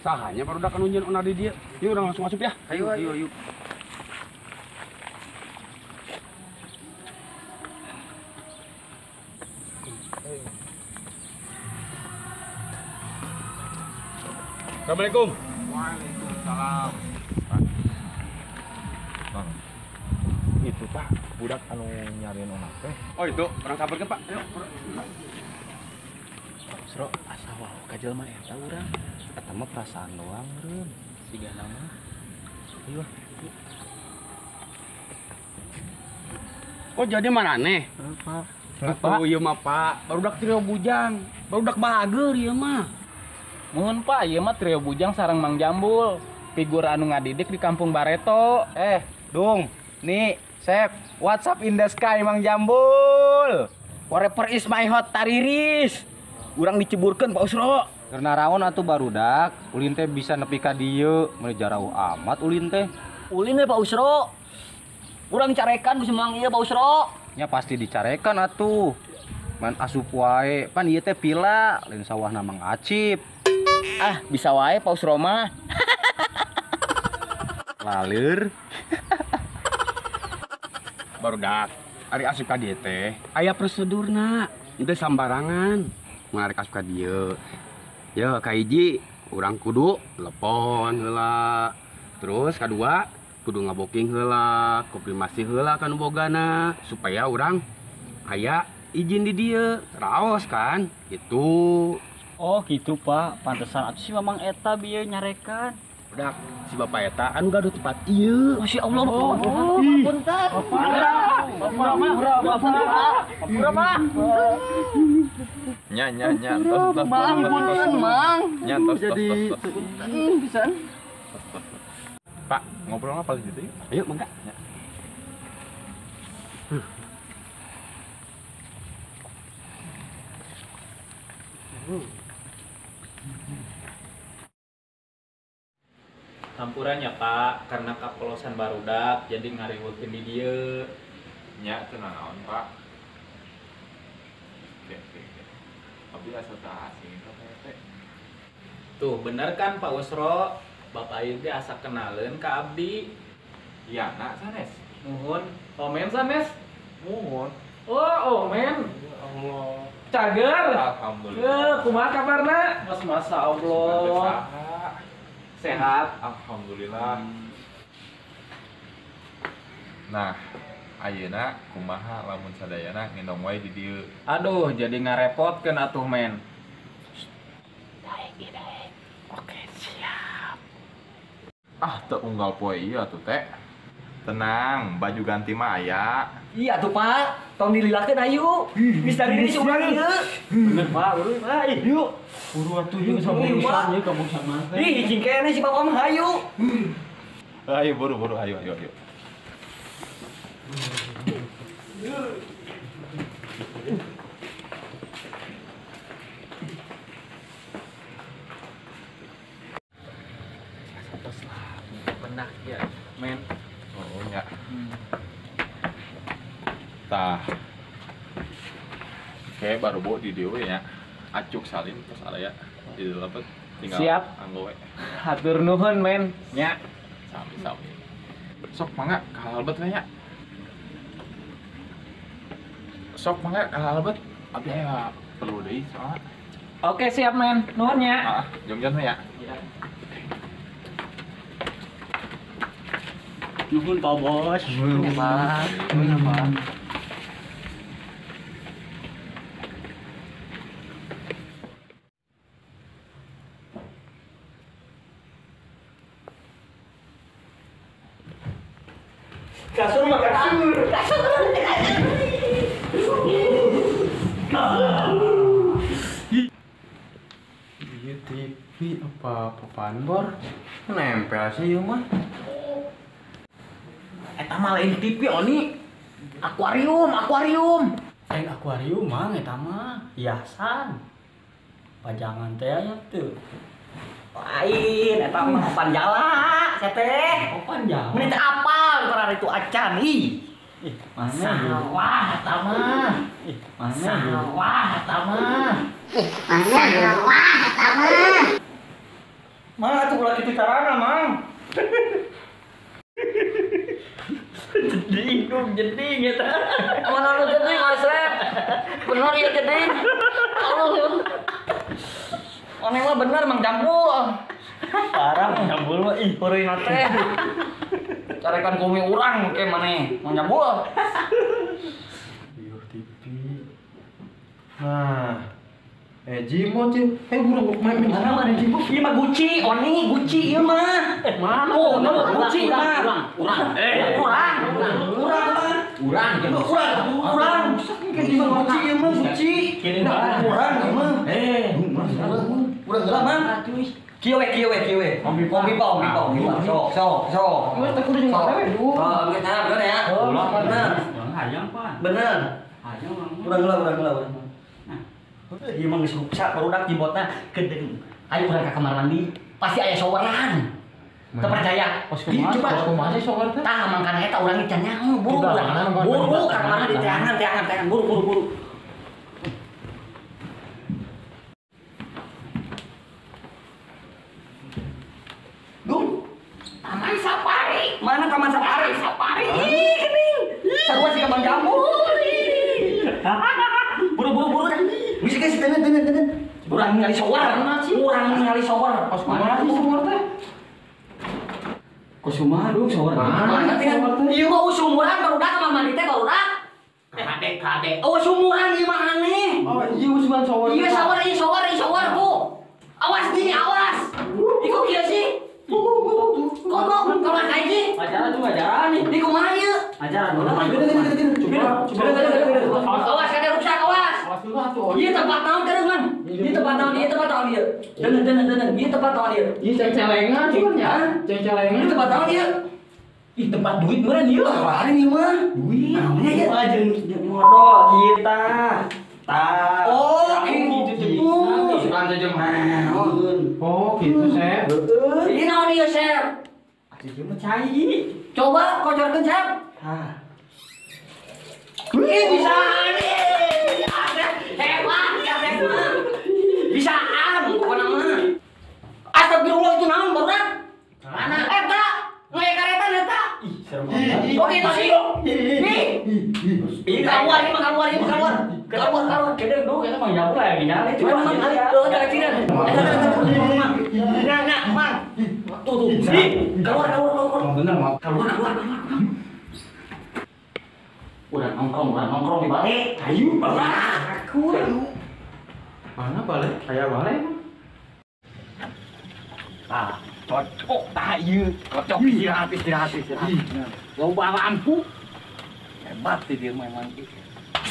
Sahanya barudak anu nyieun onar di dieu. Yuk urang langsung asup ya. Ayo ayo ayo. Assalamualaikum. Waalaikumsalam. Bang. Itu Pak, budak anu nyariin onar teh. Oh itu, orang sabarkeun Pak. Ayo. Sro, asa wau ka jelema eta urang. Eta mah perasaan doang reun. Sigana mah. Ayo. Oh jadi maraneh? Pak. Pak. Oh ieu mah Pak, barudak trio bujang, barudak bageur ieu mah. Muhun Pak, ieu mah trio bujang sareng Mang Jambul, figur anu ngadidik di kampung Bareto. Dung, nih, Sep, WhatsApp in the sky Mang Jambul. Forever is my hot tariris. Urang diceburkeun Pak Usro. Keur naraon atuh barudak, ulin teh bisa nepi ka dieu, meuni jarauh amat ulin teh. Ulin we Pak Usro. Urang carekan ku si Mang ieu Pak Usro. Nya pasti dicarekan atuh. Man asup wae, pan ieu teh pila, lain sawahna Mang Acip. Ah, bisa wae Pak Usro mah. Lalir. Barudak, ari asup ka dieu teh aya prosedurna, henteu sambarangan. Mun arek asup ka dieu. Ya, kahiji urang kudu telepon heula. Terus kadua kudu ngaboking heula, konfirmasi heula ka nu bogana supaya urang aya izin di dieu. Raos kan? Gitu. Oh gitu Pak, pantesan atuh si Mamang eta bieu nyarekan. Budak, si bapak eta anu gaduh tempat ieu. Masya Allah, oh, punten. Bapak, Pak. Nya nya nya, tos tos. Mang, punten, Mang. Nya tos tos. Jadi punten pisan. Pak, ngobrol apa gitu yuk? Ayo, mangga. Hampurannya Pak, karena kapolosan barudak jadi ngariweukeun di dieu. Nya teu nanaon Pak. Oke, oke, oke. Abdi asa teu asing itu teh. Tuh, bener kan Pak Usro? Bapak ieu teh asa kenaleun ka abdi. Iya, nak sanes. Nuhun, omen sanes? Nuhun. Oh, omen. Ya Allah. Cager. Alhamdulillah. Kumaha kabarna? Mas, masa Allah. Sehat. Alhamdulillah. Nah, ayeuna kumaha lamun sadayana ngendong wae di dieu. Aduh, jadi ngarepotkeun atuh men. Daek, daek. Oke, siap. Ah, teu unggal poe ieu atuh teh. Tenang, baju ganti mah aya. Iya tuh Pak, tong dililakeun ayu. Bisa diri si urang ieu. Bener Pak, buru Pak, yuk. Buru atuh yuk sama urusan ieu kamu sama teh. Ih, cing kene si Bapak mah ayu. Ayo buru-buru ayo ayo ayo. Atos lah, benak ya, men. Oh ya. Tah. Oke, baru bawa di dieu ya. Acuk salin terus area di dalam tinggal siap. Anggo we. Hatur nuhun men. Nya. Sami-sami. Sok mangga ka Albert we nya. Sok mangga ka Albert. Abdi aya perlu deui soalna. Oke, siap men. Nuhun nya. Heeh, jongjon we ya. Iya. Nuhun Pak Bos. Nuhun Pak. Nuhun Pak. Kasur mah kasur. Kasur. Iya TV apa papan bor? Nempel sih ieu mah. Eta mah lain TV oni. Akuarium, akuarium. Lain akuarium mah eta mah hiasan. Pajangan teh aya teu. Lain eta mah papan jala, sia teh. Papan jala. Mun teu apal karena itu acan ih. Ih, mana salah eta mah. Ih, mana salah eta mah. Ih, mana salah eta mah. Mang atuh ulah kitu carana, Mang. Jeding dong, jeding eta. Mana lu jeding, Asep? Bener ya jeding. Allah. Aneh mah bener Mang Jambul. Parah Mang Jambul mah ih heureuyna teh. Carekan kumi urang ke maneh, Mang Jambul. Ieu TV. Nah. Jimo cing. Burung main mana mana Jimo? Ieu mah Gucci, Oni Gucci ieu mah. Mana? Oh, Gucci mah. Urang. Urang. Urang mah. Urang urang. Ieu mah Gucci ieu mah Gucci. Urang ieu mah. Urang heula mah. Kieu we kieu we kieu we. Om pipa. Sok sok sok. Geus teh kudu jeung mana we, Du. Oh, geus nah, bener ya. Bener. Hayang pan. Bener. Hayang urang. Urang heula, urang heula, urang. Ieu mah geus ruksak barudak jimbotna kedeung. Ayo urang ka kamar mandi, pasti aya showeran. Teu percaya? Coba kumaha sih shower teh? Tah mangkana eta urang can nyaho, buru urang. Buru ka kamar mandi teangan teangan buru buru buru. Dung. Taman Safari. Mana Taman Safari? Safari. Ih, geuning. Sarua siga Bang Jambul. Buru buru buru dah. Geus geus tenan tenan tenan. Urang ningali shower. Urang ningali shower. Kos kumaha sih shower teh? Kos kumaha dong shower? Mana teh? Ieu mah sumuran barudak kamar mandi teh barudak. Kade kade. Oh sumuran ieu mah aneh. Oh iya usulan shower. Iya shower, iya shower, iya shower bu. Awas nih, awas. Iku kieu sih. Kok kalau kayak gini? Ajaran tuh ajaran nih. Di kumaha ieu? Ajaran. Coba coba. Awas kada rusak, awas. Awas dulu atuh. Ieu tempat naon terus, Man? Ieu tempat naon? Ieu tempat naon ieu? Deun deun deun. Ieu tempat naon ieu? Ieu ceng-celengan cuman ya. Ceng-celengan. Ieu tempat naon ieu? Ih tempat duit meureun ieu. Keluarin ieu mah. Duit. Naonnya ieu? Wah jeung modal kita. Tah. Oh, gitu. Sukan saja mah. Oh, gitu, Sep. Ini naon ieu, Sep? Atuh ieu mah cai. Coba kocorkeun, Sep. Tah. Ih, bisaan ih. Hebat, ya Sep mah. Bisaan pokona mah. Astagfirullah itu naon barudak? Mana? Eta, ngaya karetan eta. Ih, serem banget. Kok gitu sih? Ih. Ih, keluar, ini mah keluar, ini mah keluar. Keluar, keluar. Kedeung dong, eta Mang Jambul aya ningali. Coba mang, ayo, cara Cina. Eta, Nah, nah, mang. Tuh, tuh. Keluar, keluar, keluar. Bener, mau. Keluar, keluar, keluar. Udah nongkrong di balik. Ayo, balik. Aku. Mana balik? Kayak balik. Ah, cocok tah ieu. Cocok istirahat, istirahat, istirahat. Loba lampu. Hebat sih dia memang.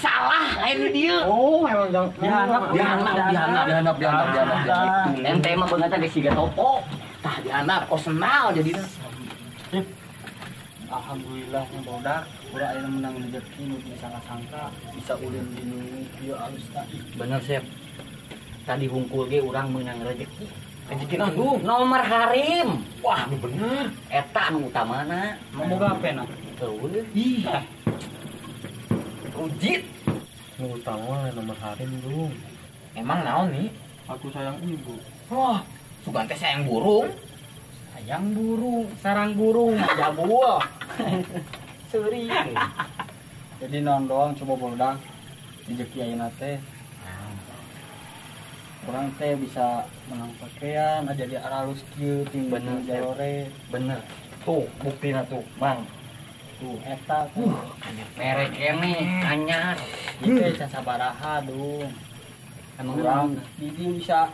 Salah lain dia. Oh, emang dihanap, dihanap, dihanap, dihanap, dihanap, dihanap. Ente mah beungeutna geus siga topo. Tah dihanap kos senal jadina. Alhamdulillah nya barudak, urang ayeuna menang rezeki nu teu sangka-sangka bisa ulin di nu ieu alusna. Bener, Sep. Tadi hungkul ge urang meunang rezeki. Rezeki naon? Nomor harim. Wah, nu bener. Eta nu utamana. Moga apa na? Eueuh. Ih. Rujit. Nu utama nomor harim dong. Emang naon nih? Aku sayang ibu. Wah, sugan teh sayang burung. Sayang burung, sarang burung, jabul. Seuri. Jadi naon doang coba barudak rezeki ayeuna teh. Urang teh bisa menang pakaian aja di aralus kieu ting Bener, jalore. Bener. Tuh, buktina tuh, Mang. Tuh eta Anyar merek keneh, anyar. Ieu teh can sabaraha dung. Emang Urang jadi bisa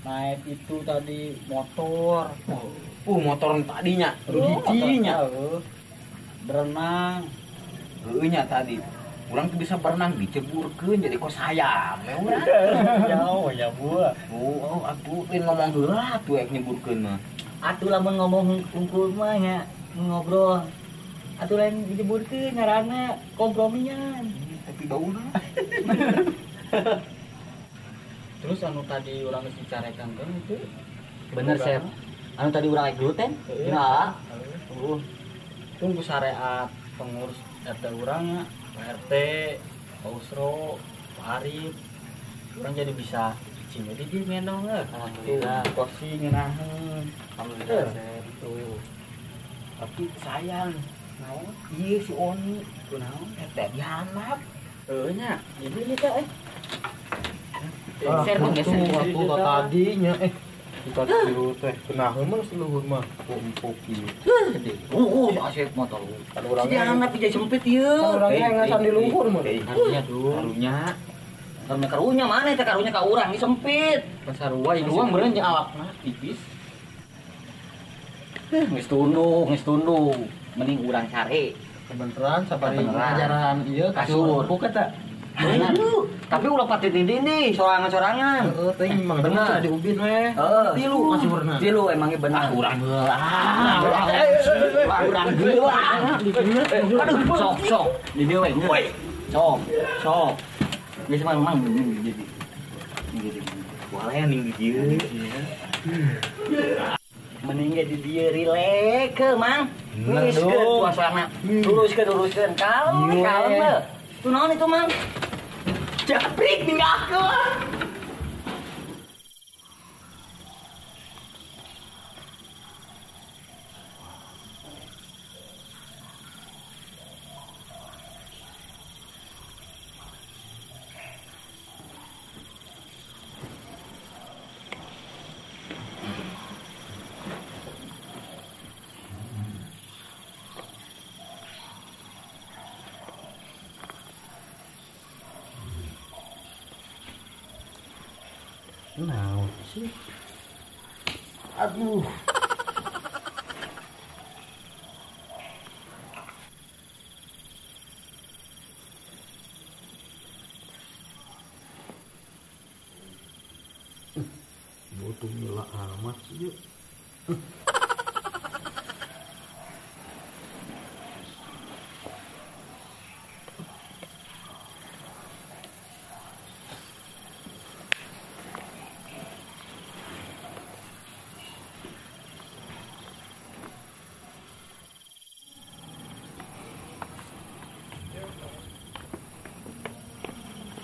naik itu tadi motor. Motor tadinya. Hijinya. Berenang. Heueuh nya tadi. Urang tuh bisa berenang diceburkeun jadi kos hayam we urang. Jauh ya buah. Oh, atuh lain ngomong heula atuh ek nyeburkeun mah. Atuh lamun ngomong hungkul mah nya ngobrol. Atuh lain dijeburkeun ngaranna kompromian. Tapi bauna. Terus anu tadi urang geus dicarekan kan itu. Bener, Sep. Anu tadi urang ek gluten? Ya. Tunggu syariat pengurus RT urang nya, Pak RT, Pak Usro, Pak Arif. Urang jadi bisa Cicing di dieu ngendong heuh. Alhamdulillah. Kursi ngeunaheun. Alhamdulillah Sep. Tuh. Tapi sayang, naon? Ieu si Oni, kunaon? Eta dihanap. Heuh nya, jadi teh eh. Geser dong, geser. Waktu tadinya kita tiru teh kunaon mah seluhur mah empuk ieu. Asep mah tau. Si dihanap jadi sempit ieu. Urangnya ngasan di luhur mah. Karunya tuh. Karunya. Karunya karunya mana teh karunya ka urang ieu sempit. Pasarua ieu ruang meureun jeung awakna tipis. Geus tunduk, geus tunduk. Mending urang sare. Kebeneran sabari ajaran ieu kasur. Empuk eta. Tapi ulah pati dinding sorangan-sorangan. Heeh, teh emang bener di ubin we. Tilu kasurna. Tilu emangnya bener. Ah, urang heula. Urang heula. Aduh, sok sok. Di dieu we. Sok, sok. Geus mah mang di dieu. Di dieu. Boleh ning di dieu. Mending ge di dieu rileks ke, Mang. Luruskeun suasana. Luruskeun, luruskeun. Kalem, kalem heuh. Tuh naon itu, Mang? Jabrik ninggalkeun. Naon sih? Aduh. Butuh gila amat sih yuk.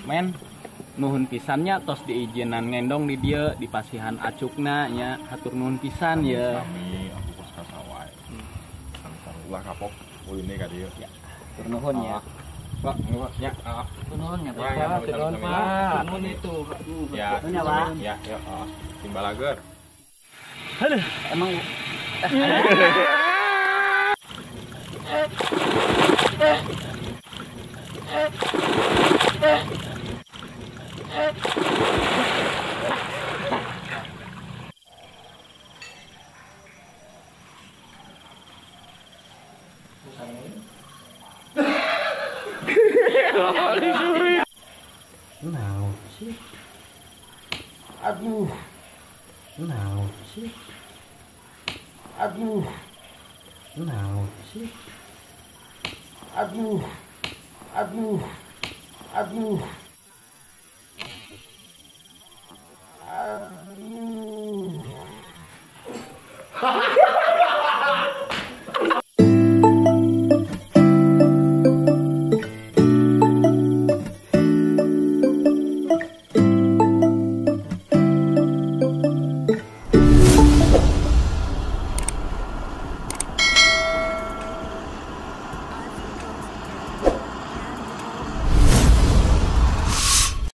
Men, nuhun pisannya tos diizinan ngendong di dieu di pasihan acukna nya hatur nuhun pisan ya. Sami aku kos kasawai. Sami-sami ulah kapok uline ka dieu. Ya, hatur nuhun ya. Pak, Pak, ya. Hatur nuhun ya, Pak. Hatur nuhun, Pak. Nuhun itu. Ya, ya, ya, timbalager. Aduh, emang Naon sih? Aduh. Naon sih? Aduh. Naon sih? Aduh. Aduh. Aduh. Aduh.